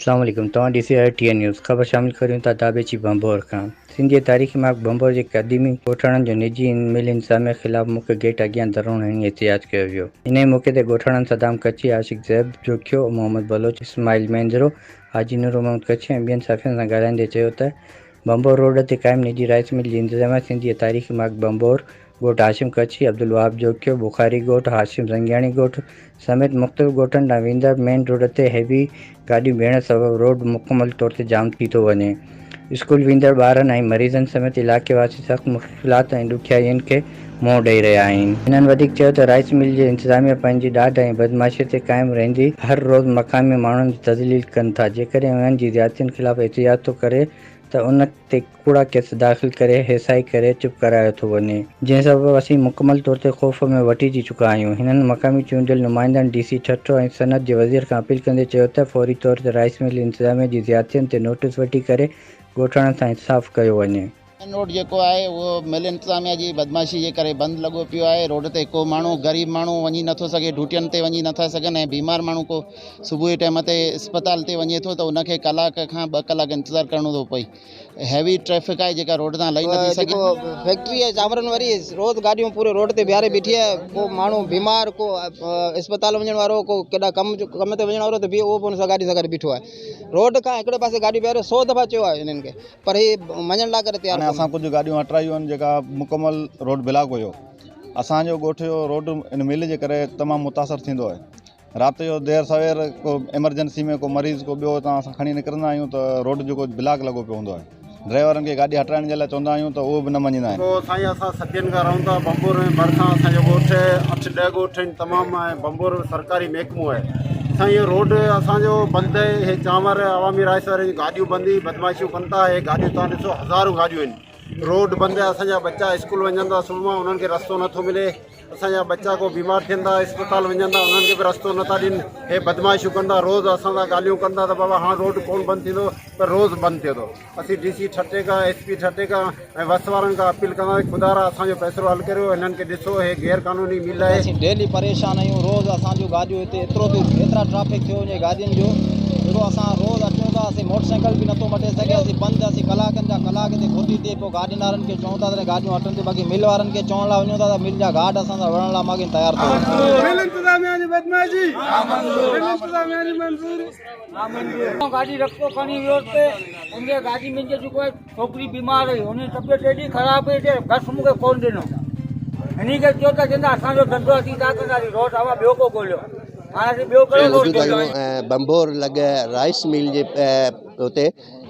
اسلام عليڪم توهان ڏسي رهيا آهيو ٽي اين نيوز خبر شامل ڪريون ٿا داٻيچي ڀنڀور کان سنڌ جي تاريخي ماڳ ڀنڀور جي قديمي ڳوٺاڻن جو نجي مل انتظاميه خلاف مک گيٽ اڳيان ڌرڻو هڻي احتجاج ڪيو ويو انهي موقعي تي ڳوٺاڻن صدام ڪڇي عاشق زيب جوکيو محمد بلوچ اسماعيل مينڌرو حاجي نور محمد ڪڇي ۽ ٻين صحافين سان ڳالهائيندي چيو ته ڀنڀور روڊ تي قائم نجي رائيس مل جي انتظاميه سنڌ جي تاريخي ماڳ ڀنڀور ڳوٺ هاشم ڪڇي، عبدالوهاب جوکيو، بخاري ڳوٺ، هاشم زنگياڻي ڳوٺ سميت مختلف ڳوٺن ڏانهن ويندڙ مين روڊ تي هيوي گاڏيون بيهڻ سبب روڊ مڪمل طور تي جام ٿي ٿو وڃي. اسڪول ويندڙ ٻارن ۽ مريضن سميت علائقي واسي سخت مشڪلات ۽ ڏکيائين کي منهن ڏئي رهيا آهن. هنن وڌيڪ چيو ته رائيس مل جي انتظاميه پنهنجي ڏاڍ ۽ بدمعاشي تي قائم رهندي هر روز مقامي ماڻهن جي تذليل ڪن ٿا جيڪڏهن انهن جي زيادتين خلاف احتجاج ٿو ڪري ته ان تي ڪوڙا ڪيس داخل ڪري هيسائي ڪري چپ ڪرايو ٿو وڃي، جنهن سبب اسين مڪمل طور تي خوف ۾ وٺجي چڪا آهيون. هنن مقامي چونڊيل نمائندن ڊي سي ٺٽو ۽ صنعت جي وزير کان اپيل ڪندي چيو ته فوري طور تي رائيس مل انتظاميه جي زيادتين تي نوٽيس وٺي ڪري ڳوٺاڻن سان انصاف ڪيو وڃي. مين روڊ جيڪو آهي اهو مل انتظاميا جي بدمعاشي جي ڪري بند لڳو پيو آهي روڊ تي ڪو ماڻهو غريب ماڻهو وڃي نٿو سگهي ڊيوٽين تي وڃي نٿا سگهن ۽ بيمار ماڻهو ڪو صبح جي ٽائيم تي اسپتال تي وڃي ٿو ته ان کي ڪلاڪ کان ٻه ڪلاڪ انتظار ڪرڻو ٿو پئي هيوي ٽريفڪ آهي جيڪا روڊ تان لهي نٿي سگهي. جيڪو فيڪٽري آهي چانورن واري روز گاڏيون پوري روڊ تي بيهاري بيٺي آهي ڪو ماڻهو بيمار ڪو اسپتال وڃڻ وارو ڪو ڪيڏا ڪم ڪم تي وڃڻ وارو ته به اهو به ان سان گاڏي سان گڏ بيٺو آهي روڊ کان هڪڙي پاسي گاڏي بيهاري سو دفعا چيو آهي انهن کي پر هي مڃڻ لاء ڪري تيار هاڻي اسان ڪجهه گاڏيون هٽرايون آهن جيڪا مڪمل روڊ بلاڪ هيو اسان جو ڳوٺ جو روڊ ان مل جي ڪري تمام متاثر ٿيندو آهي رات جو دير سوير ڪو ايمرجنسي ۾ ڪو مريض ڪو ٻيو اتان اسان کڻي نڪرندا آهيون ته روڊ جيڪو بلاڪ لڳو پيو هوندو آهي ڊرائيورن کي گاڏي هٽرائڻ جي لاء چوندا آهيون ته اهو به نه مڃيندا آهن. پوء سائين اسان صدين کان رهون ٿا ڀنڀور ۾ ڀرسان اسان جو ڳوٺ اٺ ڏهه ڳوٺ آهن تمام ۽ ڀنڀور سرڪاري محڪمو آهي سائين اهو روڊ اسان جو بند آهي هي چانور عوامي رائس وارن جون گاڏيون بند هي بدمعاشيون ڪن ٿا هي گاڏيون توهان ڏسو هزارون گاڏيون آهن روڊ بند آهي اسان جا ٻچا اسڪول وڃن ٿا صبح مان انهن کي رستو نٿو ملي اسان جا ٻچا ڪو بيمار ٿين ٿا اسپتال وڃن ٿا انهن کي به رستو نٿا ڏين هي بدمعاشيون ڪن ٿا روز اسان سان ڳالهيون ڪن ٿا ته بابا هاڻ روڊ ڪون بند ٿيندو پر روز بند ٿئي ٿو اسين ڊي سي ٺٽي کان ايس پي ٺٽي کان ۽ وس وارن کان اپيل ڪنداسين خدا را اسان جو فيصلو حل ڪريو هنن کي ڏسو هي غير قانوني مل آهي. اسين ڊيلي پريشان آهيون روز اسان جون گاڏيون هتي ايترو ٿيون ايترا ٽرافڪ ٿيو وڃي گاڏين جو جيڪو اسان روز اچون ٿا اسين موٽر سائيڪل به نٿو مٽي سگهي اسين پنڌ اسين ڪلاڪن جا ڪلاڪ هتي گهٽي تي پوء گاڏين وارن کي چئون ٿا ته گاڏيون هٽن ٿيون باقي مل وارن کي چوڻ لاء وڃون ٿا ته مل جا گارڊ اسان سان وڙهڻ لاء ماڳهين تيار ٿيو وڃن. مل انتظاميا جي بدمعاشي مل انتظاميا جي منظوري. گاڏي رستو کڻي ويو ته ان جي گاڏي ۾ جيڪو آهي ڇوڪري بيمار هئي ان جي طبيعت ايڏي خراب هئي ته گس مون کي ڪونه ڏنو هن کي چيو ته چوندا اسان جو ڌنڌو اسين ڇا ڪنداسين روڊ اوهان ٻيو ڪو ڳوليو هاڻي اسين ٻيو ڪهڙو روڊ موجود ڳوليون. آهيون ڀنڀور لڳ رائس مل جي اتي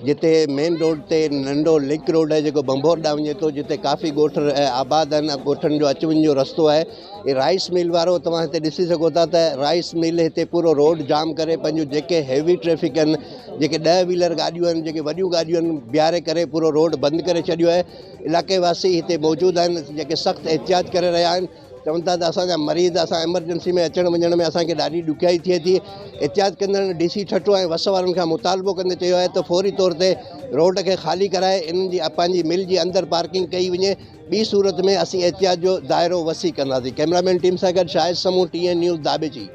جتي مين روڊ تي ننڍو لنڪ روڊ آهي جيڪو ڀنڀور ڏانهن وڃي ٿو جتي ڪافي ڳوٺ آباد آهن ڳوٺن جو اچ وڃ جو رستو آهي هي رائس مل وارو توهان هتي ڏسي سگهو ٿا ته رائس مل هتي پورو روڊ جام ڪري پنهنجون جيڪي هيوي ٽريفڪ آهن جيڪي 10 ويلر گاڏيون آهن جيڪي وڏيون گاڏيون آهن بيهاري ڪري پورو روڊ بند ڪري ڇڏيو آهي علائقي واسي هتي موجود آهن جيڪي سخت احتجاج ڪري رهيا آهن چون ٿا ته اسان جا مريض اسان ايمرجنسي ۾ اچڻ وڃڻ ۾ اسان کي ڏاڍي ڏکيائي ٿئي ٿي احتجاج ڪندڙن ڊي سي ٺٽو ۽ وس وارن کان مطالبو ڪندي چيو آهي ته فوري طور تي روڊ کي خالي ڪرائي انهن جي پنهنجي مل جي اندر پارڪنگ ڪئي وڃي ٻي صورت ۾ اسين احتجاج جو دائرو وسيع ڪنداسين ڪئميرا مين ٽيم سان گڏ Shahid Samoon T N news Dhabeji.